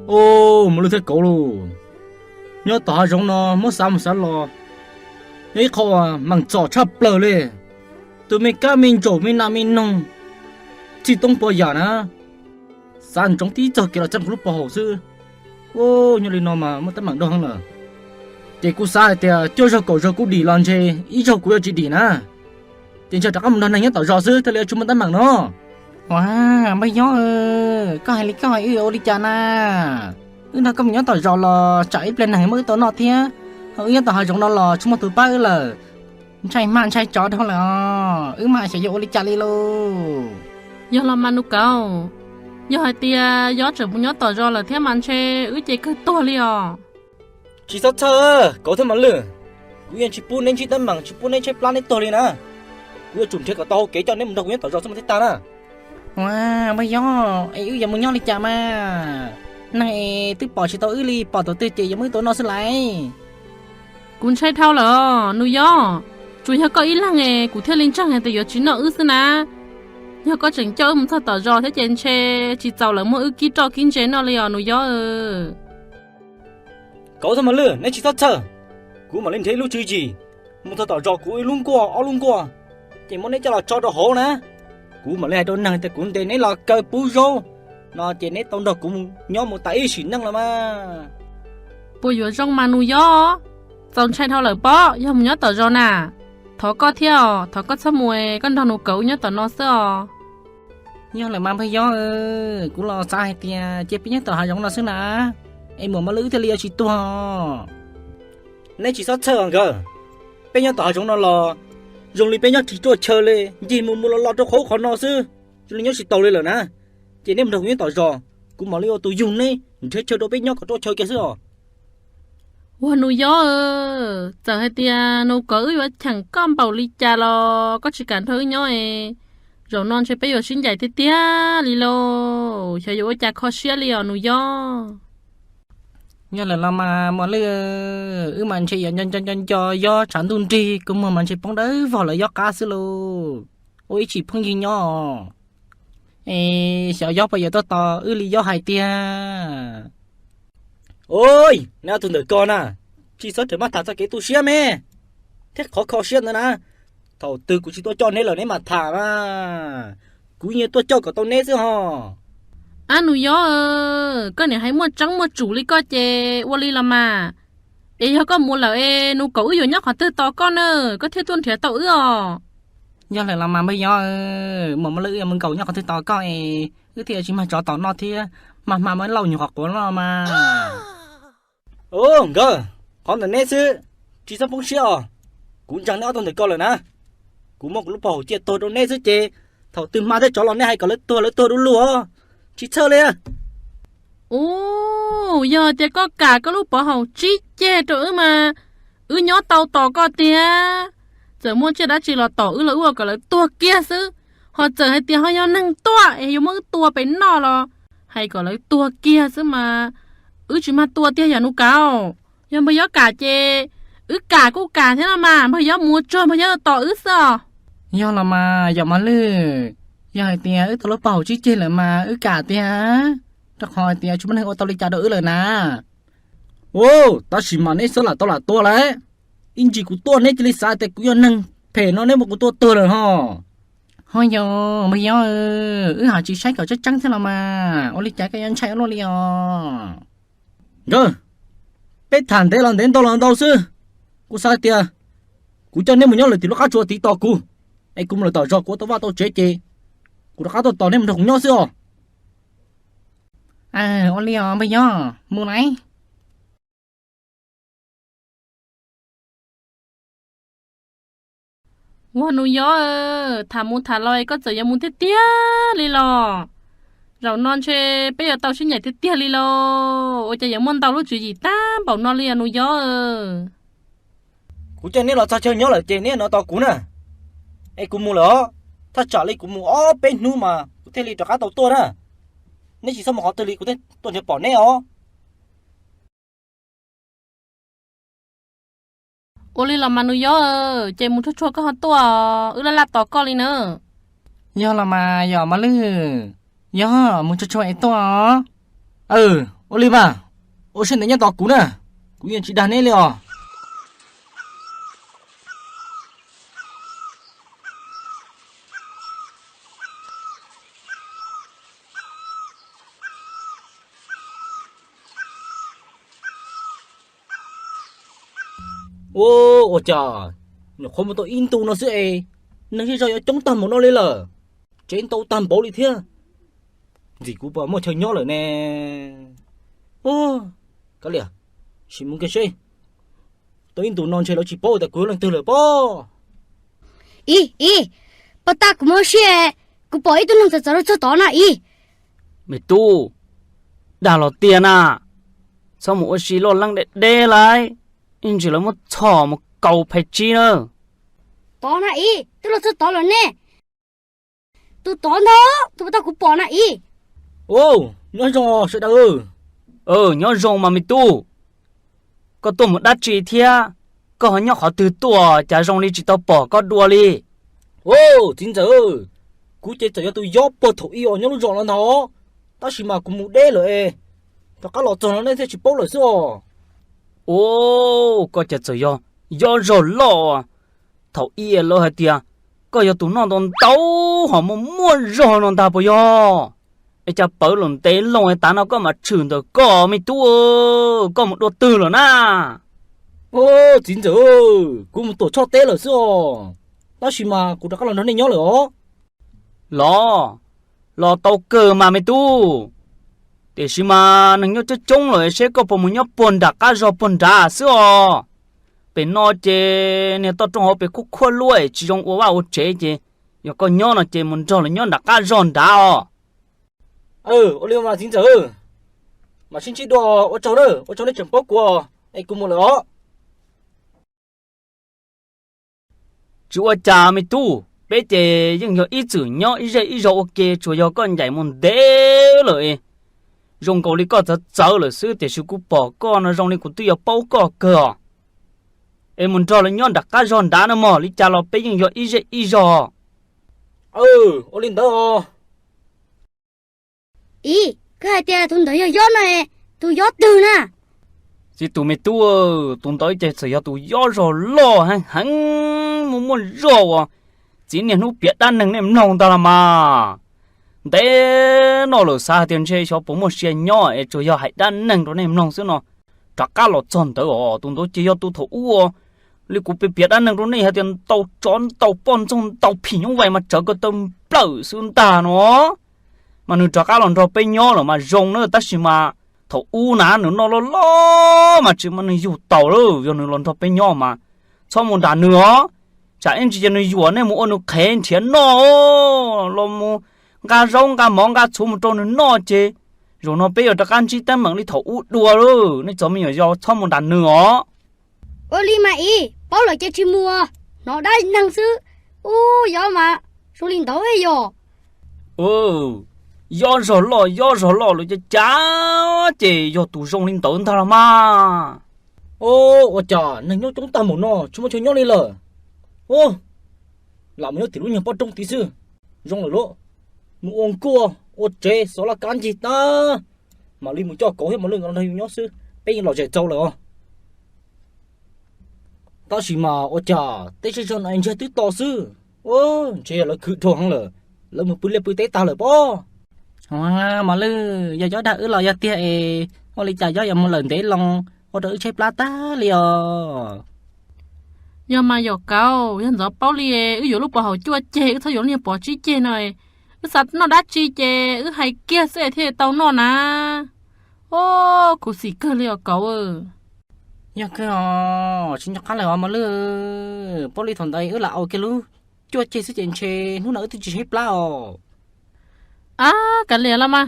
Ub, Mos Lwj thiab Kauv lauj, nyob tom hav zoov no muab xav mus xav los, yog ib qho meem txom tshaj plaws li. Tus me kab me ntsaum me nas me noog, txhij toob puas yam na, xav ntsoov tib txog kev los txeeb kuv lub pov haum xwb. Ub, nyob li no mas muaj teeb meem dua heev lawm. Ces kuv xav hais tias cuaj zaug kaum zaug kuv dim los ntshe ib zaug kuv yuav tsis dim na. Ces ntshe rov qab mus nrog neeg nyob tom zos xwb thiaj li yuav tsis muaj teeb meem no. Ua, Npawg Yob, koj hais li koj hais wb yuav ua li cas na? Wb nrog koj mus nyob tom zos los tsam ib pliag neeg muab wb tau noj thiab, ho wb nyob tom hav zoov no los tsis muaj tus pab wb lawm. Ntshai hma ntshai tsov dhau lawm os, wb mas xyov yuav ua li cas li lauj. Yog los mas Nus Kauv, yog hais tias Yob tseem mus nyob tom zos lawm thiab mas ntshe wb ces kawg tuag li os. Tsis txhob txhawj, Kauv thiab Mos Lwj, kuv yeej tsis pub neb ntsib teeb meem, tsis pub neb tshaib plab neb tuag li na. Kuv yuav tsum nrhiav kom tau hau kev coj neb mus nrog kuv nyob tom zos xwb mas thiaj tag na. Ua, Npawg Yob, es wb yuav mus nyob li cas mas? Neeg es twb pom tsis tau wb li, pom tus twg ces yuav muab wb tua noj xwb lauj. Kuv ntshai dhau lawm os Nus Yob, tsuas yog koj ib leeg es kuv thiaj li ntseeg hais tias yuav tsis noj wb xwb na. Yog koj tseem coj wb mus txog tom zos thiab ces ntshe tsis txaus lawv muab wb kib roj kib ntse noj li os Nus Yob. Kauv thiab Mos Lwj, neb tsis txhob txhawj, kuv mam li nrhiav ib lub tswv yim mus txog tom zos kuv ib lub nkuaj ob lub nkuaj, ces muab neb coj los tso rau hauv na. Kuv mam li hais rau neeg tias kuv ntes neb los kaw pub zaub no ces neb tau nrog kuv mus nyob mus tas ib sim neej los mas. Puas yuav zoo mas Nus Yob? Txaus ntshai dhau lawm pob, yog mus nyob tom zos na. Thov koj thiab os, thov koj txhob mus, koj nrog Nus Kauv wb nyob tom no xwb os. Yog lawm mas Npawg Yob, kuv los xav hais tias cia peb nyob tom hav zoov no xwb na, es muam Mos Lwj wb thiaj li yuav tsis tuag. Neb tsis txhob txhawj os nkawd, peb nyob tom hav zoov no los zoo li peb nyob ris ruaj chaw li, ncig mus mus los los rau qhov ub qhov no xwb, zoo li nyob tsis taus li lawm na. Ces neb mus nrog kuv nyob tom zos, kuv mam li ua tus yug neb, nrhiav chaw rau peb nyob kom ruaj chaw kiag xwb os. Ua Nus Yob, txawm hais tias Nus Kauv wb yuav cheem koj npaum li cas los koj tsis kam nrog wb nyob es, zaum no ntshe peb yuav sib ncaim tiag tiag li lauj, xyov yuav ua cas kho siab li os Nus Yob. Yog lawm los mas Mos Lwj, wb mas ntshe yuav nco nco nco nco Yob tshav ntuj nrig, kua muag mas ntshe poob dawb vog lawv Yob qab xwb lauj. Ua ib tsis phooj ywg nyob os. Es xyov Yob puas yuav tuaj tos wb li Yob hais tiag. Ua, neb ob tug ntawm ko na, tsis txhob rawm maj tham txog kev tu siab me thiab qhov kho siab ntawd na. Thaum twg kuv tsis tuaj coj neb lawm neb mam tham mas, kuv yeej tuaj coj kom tau neb xwb ho. Ab Nus Yob, koj niam hais muaj tseeb muaj tsum li koj ces ua li los mas. Es yog koj mus lawm es Nus Kauv wb yuav nyob qhov twg tos koj na, koj thiaj tuaj nrhiav tau wb os? Yog lawm los mas Npawg Yob, muam Mos Lwj wb yuav mus nkaum nyob qhov twg tos koj es wb thiaj tsis mag tsov tom noj thiab mag hma muab lauj nyuag qhov quav noj mas. Ub nkawd, qhov ntawm neb xwb, tsis txhob poob siab os. Kuv ntseeg neb ob tug ntawm ko lawm na. Kuv muab kuv lub pov haum ciaj tuag rau neb xwb ces thaum twg hma thiab tsov los neb hais kom lawv tuag lawv tuag du lug os. Tsis txhawj li. Ub, yog tias koj kam koj lub pov haum tsib ceg rau wb mas, wb nyob tau tos koj tiag. Txawm muaj tsiaj dab tsi los tom wb los wb ua kom lawv tuag kiag xwb. Ho txawm hais tias ho yog neeg tuaj es yuav muab wb tua pem noj los hais kom lawv tuag kiag xwb mas, wb tsis mag tua tiag yog Nus Kauv. Yog Npawg Yob kam ces wb kam kuj kam thiab no mas, Npawg Yob mus tsuag Npawg Yob tos wb xwb os. Yog los mas yog Mos Lwj, yog hais tias wb tau lub pov haum tsib ceg lawm mas wb kam tiag, rau qhov hais tias tsis muaj neeg ua tau li cas rau wb lawm na. Ub, tab sis mas neb xob lam tau lam tua lawm. Ib ntsis kuv tuaj neb cia li xav tias kuv yog neeg phem no neb muab kuv tua tuag lawm ho. Ho yog Npawg Yob, wb hais tsis saib kom tseeb tseeb thiab los mas, ua li cas koj yuav ntshai ua luaj li os? Nkawd, peb tham ntev los ntev ntau los ntau xwb. Kuv xav tias kuv coj neb mus nyob lawm tim lub qab tsua tid tos kuv, es kuv mus lawm tom zos kuv ua tau vaj tau tsev ces kuv rov qab tuaj tos neb mus nrog kuv nyob xwb os. Ua li os Npawg Yob, mus lawm. Ua Nus Yob, tham mus tham los koj txawm yuav mus tiag tiag li los? Zaum no ntshe peb yuav tau sib ncaim tiag tiag li los, ua cas yuav muaj ntau lub tswv yim tag npaum no li os Nus Yob? Kuv coj neb los txog chaw nyob lawm ces neb no tos kuv na, es kuv mus lawm os. Thaj tsam li kuv mus ob peb hnub mas kuv thiaj li rov qab tau tuaj na. Neb tsis txhob mus qhov twg li kuv thiaj tuaj nrhiav pom neb os. Ua li los mas Nus Yob, ces mus tsuag tsuag koj ho tuaj, wb laj laj tos koj li na. Yog los mas yog Mos Lwj, yog mus tsuag tsuag es tuaj os. Ua li mas, ua siab ntev nyob tos kuv na, kuv yeej tsis dag neb li os. Ua, ua cas nyuam qhuav mus tau ib ntu no xwb es neeg zej zog yuav coob tag npaum no li lawm, tsev ntau tag npaum li thiab. Ntxim kuv puas muaj chaw nyob lawm ne. Ua, kav liam, sim mus kiag seb, tau ib ntus no ntshe lawv tsis paub tias kuv yog leej twg lawm pob. Ib, ib, pov tag kuv muab siab, kuv pom ib tug neeg txawv txawv los txog tod na ib. Me tub, dag los tiag na, txhob mus ua si loj leeb deb deb lauj, ib ntsis lawv muab txhom mus kaus phais tsib na. Tod na ib, twb los txog tod lawm ne. Tus tod ntag, tus pov tag kuv pom na ib. Ua, nyob zoo sawv daws. Nyob zoo mas me tub, koj tuaj mus dab tsi thiab? Koj ho nyob qhov twg tuaj cas zoo li tsis tau pom koj dua li? Ua, txiv ntxawm, kuv ces txawm yog tus yob puag thaum ub os nyob lub zos no ntag, tab sis mas kuv mus deb lawm es rov qab los txog no nej thiaj tsis paub lawm xwb os. Ua, koj ces txawm yog yob zog loj, thaum ub lawv hais tias koj yog tus noj ntau ntau ho muaj muaj zog no ntag puas yog? Es cas pawv lawm ntev loo tav no koj mam tshwm ntawm koj me tub, koj mus dua twg lawm na? Ua, txiv ntxawm, kuv mus tuam tshoj teb lawm xwb os, tab sis mas kuv rov qab los nrog nej nyob lawm os. Los, los tau kawg mas me tub, tiam sis mas neeg nyob coob coob lawm seb koj puas mus nyob puag nram qab zog puag nrad xwb os. Pem no ces niag toj roob hauv pes khuab khuab luab es tsis zoo ua vaj ua tsev ces yog koj nyob no ces mus nrog lawv nyob nram qab zog nrad os. Ua li mas txiv ntxawm, mam sib ntsib dua, ua tsaug na, ua tsaug nej tseem paub kuv, es kuv mus lawm os. Tsis ua cas me tub, peb ces yeej yog ib txwm nyob ib zej ib zog ua ke, tsuas yog koj ncaim mus ntev lawm. Zoo nkaus li koj txawv txawv lawm xwb, tiam sis kuv pom koj no zoo li kuv twb yuav paub koj kawg os. Es mus nrog lawv nyob nram qab zog nrad no mog, li cas los peb yeej yog ib zej ib zog. Ua li ntawd os. Ib, koj hais tias tus ntawd yog yob no, tus yob twg na? Txiv tus me tub, tus ntawd ces txawm yog tus yob zog loj heev heev, muaj muaj zog uas txiv niaj hnub piav dab neeg nej mloog ntag los mas. Ntev no lawm xav hais tias ntshe xyov puas muaj sia nyob es tsuas yog hais dab neeg rau nej mloog xwb no. Rov qab los txog ntawd os, tus ntawd ces yog tus thaum ub li kuv piav piav dab neeg rau nej hais tias ntaus tsov ntaus poj ntxoog ntaus phim nyuj vais mas tsawv ko taw nplawm xwb ntag no. Mas nws rov qab los nrog peb nyob lawm mas zoo na, tab sis mas thaum ub na nws noj loj loj mas tsis muaj neeg yug tau lawm, yog nws los nrog peb nyob mas txhob mus nram nws os. Tsam ib ntsis ces nws yuam nej mus ua nws qhev nrhiav noj, los mus nqa zaub nqa mov nqa txhuv mus rau nws noj ces zaum no peb yuav rov qab ntsib teeb meem li thaum ub dua lauj. Nej txom me nyuam yaus txhob mus nram nws os. Ua li mas ib, paub lawm ces tsis mus, hnov dab neeg xwb. Ub, yob mas zoo li ntawd yog. Yob zog loj yob zog loj lawm cas cas ces yog tus zoo li ntawd ntag los mas. Ua cas neeg nyob coob tag npaum no tsis muaj chaw nyob li lawm. Lam mus nyob tim lub nyuag pob roob tid xwb, zoo lawm lauj. Mus ua nkuaj ua tsev xov laj kab ncig tag, mam li mus coj kauv thiab mam li nrog yus nyob xwb, peb yeej lom zem txaus lawm os. Tab sis mas ua cas teb zej zog no ntsiag twb to xwb, ntshe yog lawv khwv dhau heev lawm, lawv mus pw liaj pw teb tag lawm pob. Mos Lwj, yog yob dag wb los yog tiag es ua li cas yob yuav mus lawm ntev loo, ua rau wb tshaib plab tag li os. Yog mas yom kauv, yog ntxov paub li, wb yuav lub pov haum cuaj ceg, wb txhob yuav lub niag pov tsib ceg no. Wb xav noj dab tsi ces wb hais kiag xwb thiaj tau noj na. Ub, khuv xim kawg li os kauv. Yog kawg os, tsis nco qab lawm os Mos Lwj. Paub li thaum ntawd wb lam ua kiag lub cuaj ceg xwb ces ntshe hnub no wb twb tsis tshaib plab os. Ab, kav liam los mas,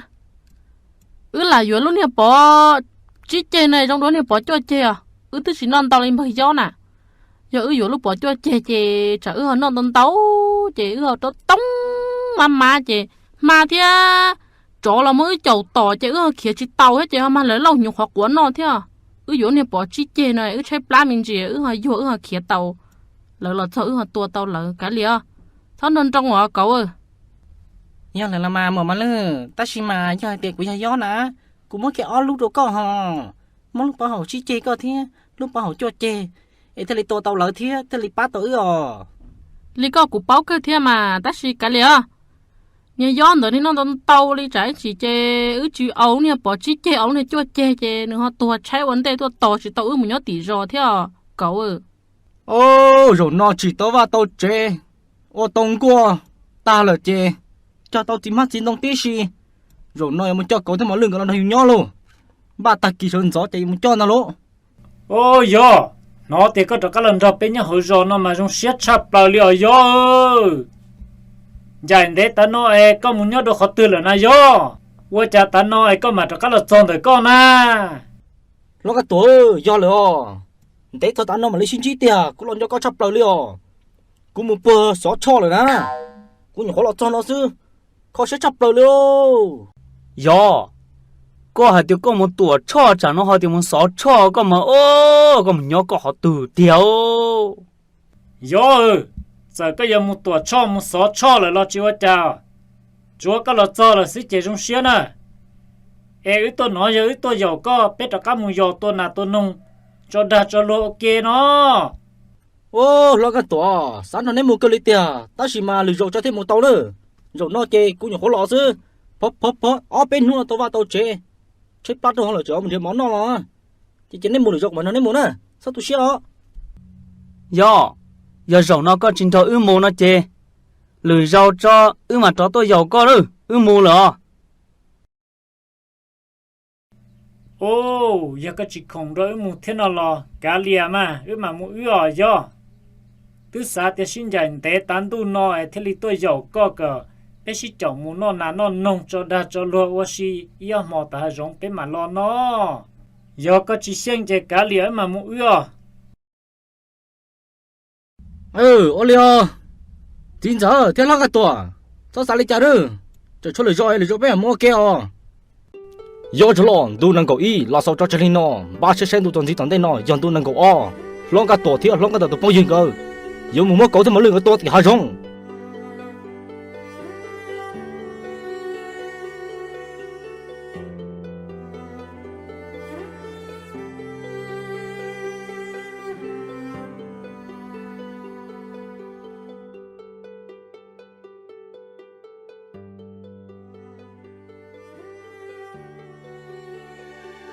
wb lam yuav lub niag pov tsib ceg no zoo dua niag pov cuaj ceg os, wb twb tsis noj ntau li npawg yob na. Yog wb yuav lub pov cuaj ceg ces tsam wb ho noj ntau ntau, ces wb ho rau toob mab mab ces hma thiab tsov los muab wb caum tom ces wb ho khiav tsis tau thiab ces ho mag lawv lauj hnyuv qhuav quav noj thiab. Wb yuav niag pov tsib ceg no wb tshaib plab me ntsis wb ho yuag wb ho khiav tau, lawv los txog wb ho tua tau lawv kav liam. Txhob nroo nroo os kauv. Yog lawm los mas Mos Lwj, tab sis mas yog hais tias kuv yog yob na, Kuv muab kiag ob lub rau koj ho, muab lub pov haum sib ceg koj thiab lub pov haum cuaj ceg, es thiaj li tua tau lawv thiab thiaj li pab tau wb os. Li koj kuv paub kawg thiab mas, tab sis kav liam os. Niag Yob ntawd niag noj ntau ntau li tsam ib chim ces wb tsis aus niag pov sib ceg, aus niag cuaj ceg ces nws ho tuag tshaib ua ntej tuaj tos tsis tau wb mus nyob tim zos thiab os Kauv. Au, zaum no tsim tau vaj tau tsev, ua tau nkuaj tag lawm ces cog tau txiv hmab txiv ntoo tib si. Zaum no yuav mus coj Kauv thiab Mos Lwj nkawd los nrog yus nyob lauj. Npaj tag kis sawv ntxov ces yuav mus coj ntag lauj. Au Yob, hnov tias koj rov qab los nrog peb nyob hauv zos no mas zoo siab tshaj plaws li os Yob. Ncaim ntev tav no es koj mus nyob rau qhov twg lawm na Yob? Ua cas tav no es koj mam rov qab los txog ntawm koj na? Hlob Nkaj Tuam, yog lawm os. Ntev txog tav no mam li sib ntsib tiag, kuv los nco koj tshaj plaws li os. Kuv mus puag Xov Tshoj lawm na, kuv nyuam qhuav los txog no xwb, kho siab tshaj plaws li. Yog, koj hais tias koj mus Tuam Tshoj, tsam no ho tias mus Xov Tshoj, koj mas, koj mus nyob koj qhov twg tiag? Yog, txawm koj yuav mus Tuam Tshoj mus Xov Tshoj lawm los tsis ua cas, tsuav koj los txog lawm xwb ces zoo siab na. Es wb tuaj no yog wb tuaj yaum koj, peb rov qab mus yos tua nas tua noog tso dag tso luag ua ke no. Au, Hlob Nkaj Tuam, xav nrog neb mus kawg li tiag, tab sis mas lwm zaus tso thiaj mus tau na. Zaum no ces kuv nyuam qhuav los xwb, phov phov phov ob peb hnub no tau vaj tau tsev, tshaib plab rau hauv lawm, tseem mus nrhiav mov noj los. Ces cia neb mus, lwm zaus mam nrog neb mus na, txhob tu siab os. Yog, yog zaum no koj tsis nrog wb mus no ces lwm zaus tso wb mam rov tuaj yaum koj na, wb mus lawm os. Au, yog koj tsis khoom nrog wb mus thiab no los kav liam mas, wb mam mus wb os Yob. Twb xav tias sib ncaim ntev tav ntuj no es thiaj li tuaj yaum koj kom peb sib caum mus noj nas noj noog tso dag tso luag ua si ib ob hmo tom hav zoov peb mam los no. Yog koj tsis xyeej ces kav liam wb mam mus wb os. Ua li os, txiv ntxawm thiab Hlob Nkaj Tuam, txhob xav li cas na, tseem tshuav lwm zaus, lwm zaus peb mam mus ua ke os. Yob Tsov Loj, ntu nees nkaum ib los xaus tso tseg li no, npaj siab saib ntu txuas ntxiv tom ntej no yog ntu nees nkaum ob. Hlob Nkaj Tuam thiab Hlob Nkaj Tuam tus phooj ywg nkawd yuav mus muab Kauv thiab Mos Lwj nkawd tua tim hav zoov.